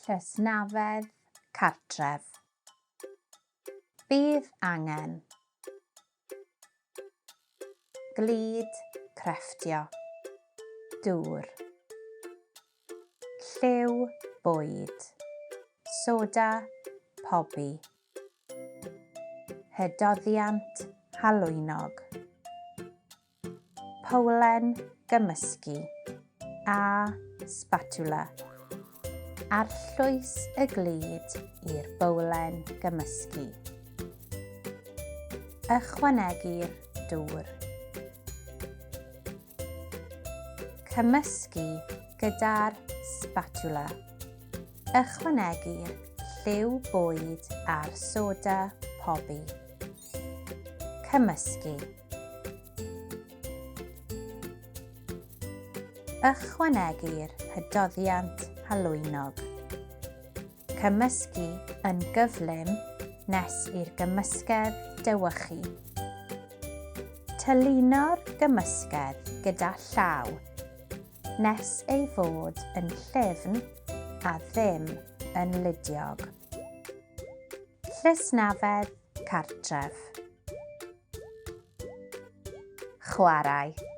Llysnafedd cartref. Bydd angen. Glud crefftio. Dŵr. Lliw bwyd. Soda pobi. Hydoddiant halwynog. Powlen gymysgu a spatula. Arllwys y glud i'r bowlen gymysgu. Ychwanegu'r dŵr. Cymysgu gyda'r spatula. Ychwanegu'r lliw bwyd a'r soda pobi. Cymysgu. Ychwanegu'r hydoddiant halwynog. Cymysgu yn gyflym nes i'r gymysgedd dewychu. Tylino'r gymysgedd gyda llaw nes ei fod yn llyfn a ddim yn ludiog. Llysnafedd cartref. Chwarae.